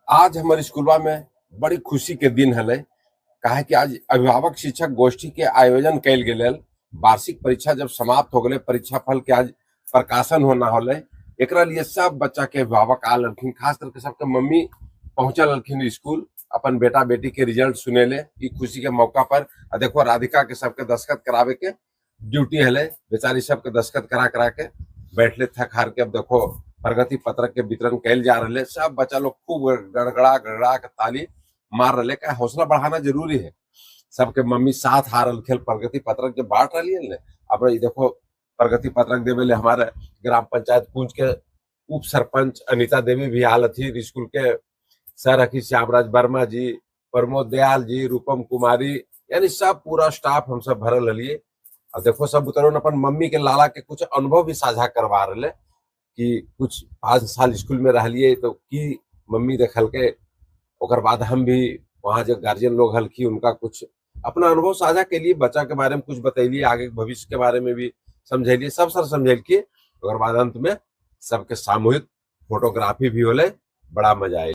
आज हमारे स्कूलवा में बड़ी खुशी के दिन हले, काहे कि आज अभिभावक शिक्षक गोष्ठी के आयोजन कैल गेल। वार्षिक परीक्षा जब समाप्त हो गए, परीक्षा फल के आज प्रकाशन होना होले, एकरा लिए सब बच्चा के अभिभावक आल रहलखिन, खास करके सबके मम्मी पहुंचल रहलखिन स्कूल अपन बेटा बेटी के रिजल्ट सुने ले ई खुशी के मौका पर। आ देखो राधिका के सबके दस्तखत करावे के ड्यूटी हले, बेचारी सबके दस्तखत करा करा के बैठले थक हार के। अब देखो प्रगति पत्रक के वितरण कैल जा रहे, सब बच्चा लोग खूब गड़गड़ा गड़गड़ा के ताली मार रहे। का हौसला बढ़ाना जरूरी है। सबके मम्मी साथ आ रहा खेल प्रगति पत्रक जब बांट रही है। अब ये देखो प्रगति पत्रक देवे ले हमारे ग्राम पंचायत कुंज के उप सरपंच अनिता देवी भी आल थी, स्कूल के सर हकी श्यामराज वर्मा जी, प्रमोद दयाल जी, रूपम कुमारी, यानी सब पूरा स्टाफ हम सब भरल रहिए। अब देखो सब उतरो अपन मम्मी के लाला के कुछ अनुभव भी साझा करवा रहे कि कुछ 5 साल स्कूल में रहलिए तो की मम्मी देखल के, ओकर बाद हम भी वहाँ जो गार्जियन लोग हलखी उनका कुछ अपना अनुभव साझा के लिए बच्चा के बारे में कुछ बतैलिए, आगे भविष्य के बारे में भी समझेलिए, सब सर समझेलिए। ओकर बाद अंत में सबके सामूहिक फोटोग्राफी भी होले, बड़ा मजा आये।